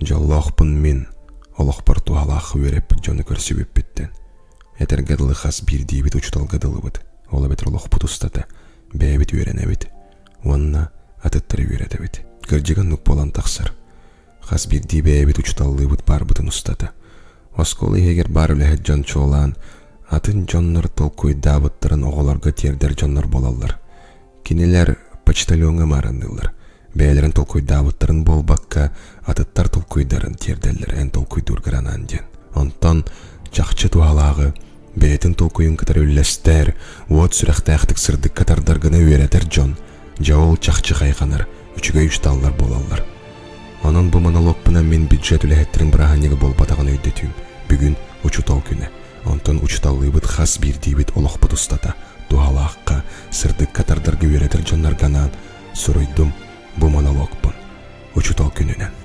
Дьоллоохпун мин олохпор туһалаах үөрэппит дьону көрсүбүппүттэн. Этэргэ дылы хас биирдиибит учууталга дылыбыт, ол эбэтэр олохпут устата бэйэбит үөрэнэбит уонна атыттары үөрэтэбит. Кырдьыга оннук буолан тахсар. Хас биирдии бэйэбит учууталлыыбыт баарбытын устата. Оскуола иһигэр баар үлэһит дьон чуолаан атын дьоннор толкуйдаабыттарын оҕолорго тиэрдэр дьоннор буолаллар. Кинилэр почтальоҥҥа маарынныыллар. Бэйэлэрин толкуйдаабыттарын буолбакка, атыттар толкуйдарын тиэрдэллэр эн толкуйдуургар анаан диэн. Онтон чахчы туһалааҕы бэйэтин толкуйун кытары үллэстэр, уот сүрэхтээхтик сырдыкка тардар гына үөрэтэр дьон, дьэ ол чахчы хайҕанар, үчүгэй учууталлар буолаллар. Онон бу монологпунан мин бюджет үлэһиттэрин бырааһынньыга буолбатаҕын өйдөтүүм. Бүгүн учуутал күнэ. Онтон учууталлыыбыт хас биирдиибит олохпут устата туһалаахха, сырдыкка тардарга үөрэтэр дьоннорго анаан суруйдум бу монологпун. Учуутал күнүнэн.